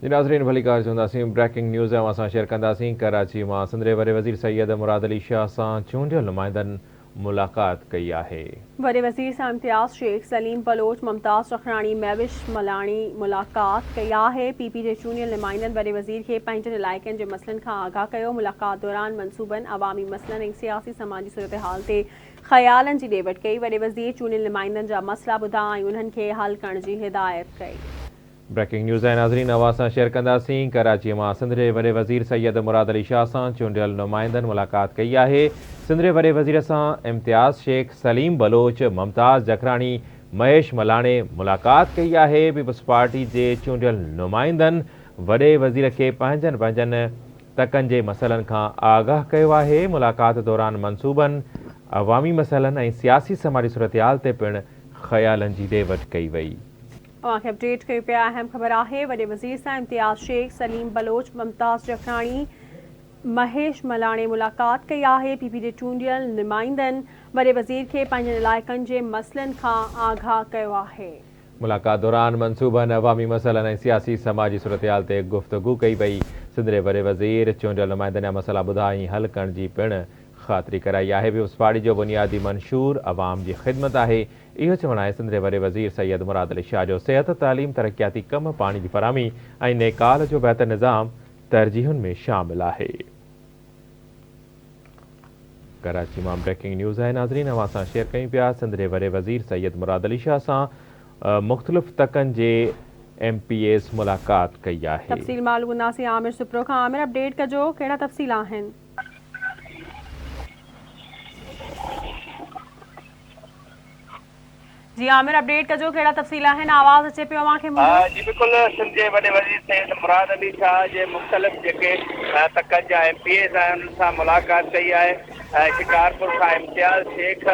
جي ناظرين ڀليڪار چونداسين بريڪنگ نيوز اوهان سان شيئر ڪنداسين ڪراچي مان سنڌ جي وڏي وزير سيد مراد علي شاهه سان چونڊيل نمائندن ملاقات ڪئي آهي. وڏي وزير سان امتياز شيخ، سليم بلوچ، ممتاز رخراڻي، مهوش ملاڻي ملاقات ڪئي آهي. پي پي جي چونڊيل نمائندن وڏي وزير کي پنهنجن علائقن جي مسئلن کان آگاهه ڪيو. ملاقات دوران منصوبن، عوامي مسئلن ۽ سياسي سماجي صورتحال تي خيالن جي ڏي وٺ ڪئي. وڏي وزير چونڊيل نمائندن جا مسئلا ٻڌا ۽ انهن کي حل ڪرڻ جي هدايت ڪئي. بريڪنگ نيوز آهي ناظرين اوهان سان شيئر ڪنداسين ڪراچي مان سنڌ جي وڏي وزير سيد مراد علي شاهه سان چونڊيل نمائندن ملاقات ڪئي آهي سنڌ جي وڏي وزير سان امتياز شيخ سليم بلوچ ممتاز جکراڻي مهيش ملاڻي ملاقات ڪئي آهي پيپلز پارٽي جي چونڊيل نمائندن وڏي وزير کي پنهنجن پنهنجن تڪن جي مسئلن کان آگاهه ڪيو آهي ملاقات دوران منصوبن عوامي مسئلن ۽ سياسي سماجي صورتحال تي پڻ خيالن جي ڏي وٺ ڪئي وئي. اوهان کي اپڊيٽ ڪيون پيا اهم خبر آهي وڏي وزير سان امتياز شيخ، سليم بلوچ، ممتاز جکراڻي، مهيش ملاڻي ملاقات ڪئي آهي، پي پي جي چونڊيل نمائندن وڏي وزير کي پنهنجن علائقن جي مسئلن کان آگاهه ڪيو آهي. ملاقات دوران منصوبن، عوامي مسئلن ۽ سياسي سماجي صورتحال تي گفتگو ڪئي وئي، سنڌ جي وڏي وزير چونڊيل نمائندن جا مسئلا ٻڌا ۽ حل ڪرڻ جي پڻ خاطري ڪرائي آهي، پيپلز پارٽي جو بنيادي منشور عوام جي خدمت آهي، اهو چوڻ آهي سنڌ جي وڏي وزير سيد مراد علي شاهه جو صحت، تعليم، ترقياتي ڪم، پاڻي جي فراهمي ۽ نيڪال جو بهتر نظام ترجيحن ۾ شامل آهي. ڪراچي مان بريڪنگ نيوز آهي ناظرين اوهان سان شيئر ڪيون پيا سنڌ جي وڏي وزير سيد مراد علي شاهه سان مختلف تڪن جي ايم پي ايز ملاقات ڪئي آهي. تفصيل معلوم ڪنداسين عامر سپرو کان عامر اپڊيٽ ڪجو ڪهڙا تفصيل آهن. جي عامر اپڊيٽ ڪجو ڪهڙا تفصيل آهن آواز اچي پيو اوهان کي منهنجو. جي بلڪل سنڌ جي وڏي وزير سيد مراد علي شاهه جي مختلف جيڪي تڪن جا ايم پي ايز آهن انهن سان ملاقات ڪئي آهي شڪارپور کان امتياز شيخ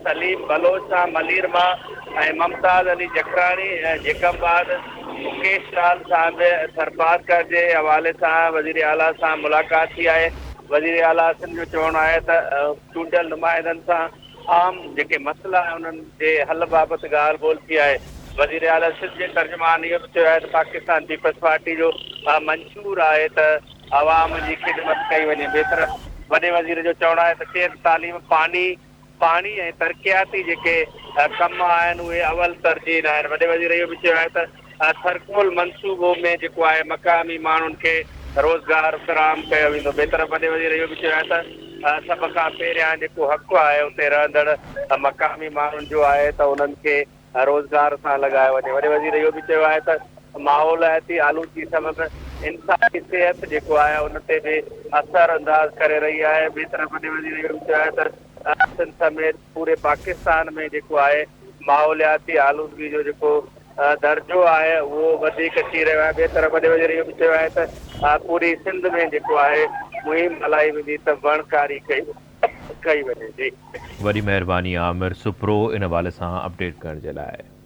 سليم بلوچ سان ملير مان ۽ ممتاز علي جکراڻي جيڪب آباد مڪيش لال سان به ٿرپارڪر جي حوالي سان وزير اعليٰ سان ملاقات ٿي آهي وزير اعليٰ سنڌ جو چوڻ آهي ته چونڊيل نمائندن سان عام جيڪي مسئلا آهن انهن جي حل بابت ڳالهه ٻولهه ٿي آهي. وزيراعليٰ سنڌ جي ترجمان اهو به چيو آهي ته پاڪستان پيپلز پارٽي جو منشور آهي ته عوام جي خدمت ڪئي وڃي. ٻئي طرف وڏي وزير جو چوڻ آهي ته صحت، تعليم، پاني، پاڻي ۽ ترقياتي جيڪي ڪم آهن اهي اول ترجيح آهن. وڏي وزير اهو به چيو آهي ته ٿرڪول منصوبو ۾ جيڪو آهي مقامي ماڻهن کي روزگار فراهم ڪيو ويندو. ٻئي طرف وڏي وزير اهو به چيو آهي ته سڀ کان پهريان جيڪو حق آهي اتي رهندڙ مقامي ماڻهن جو آهي ته انهن کي روزگار سان لڳايو وڃي. وڏي وزير اهو به چيو آهي ته ماحولياتي آلودگي سبب انساني صحت جيڪو آهي ان تي به اثر انداز ڪري رهي آهي. ٻئي طرف وڏي وزير اهو به چيو آهي ته سنڌ سميت پوري پاڪستان ۾ جيڪو آهي ماحولياتي آلودگي جو جيڪو درجو آهي اهو وڌيڪ ٿي رهيو آهي ٻئي طرف وڏي وزير اهو به چيو آهي ته پوري سنڌ ۾ جيڪو آهي مهم هلائي ويندي ته وڻڪاري ڪئي وڃي جي. وڏي مهرباني عامر سپرو ان حوالي سان اپڊيٽ ڪرڻ جي لاء.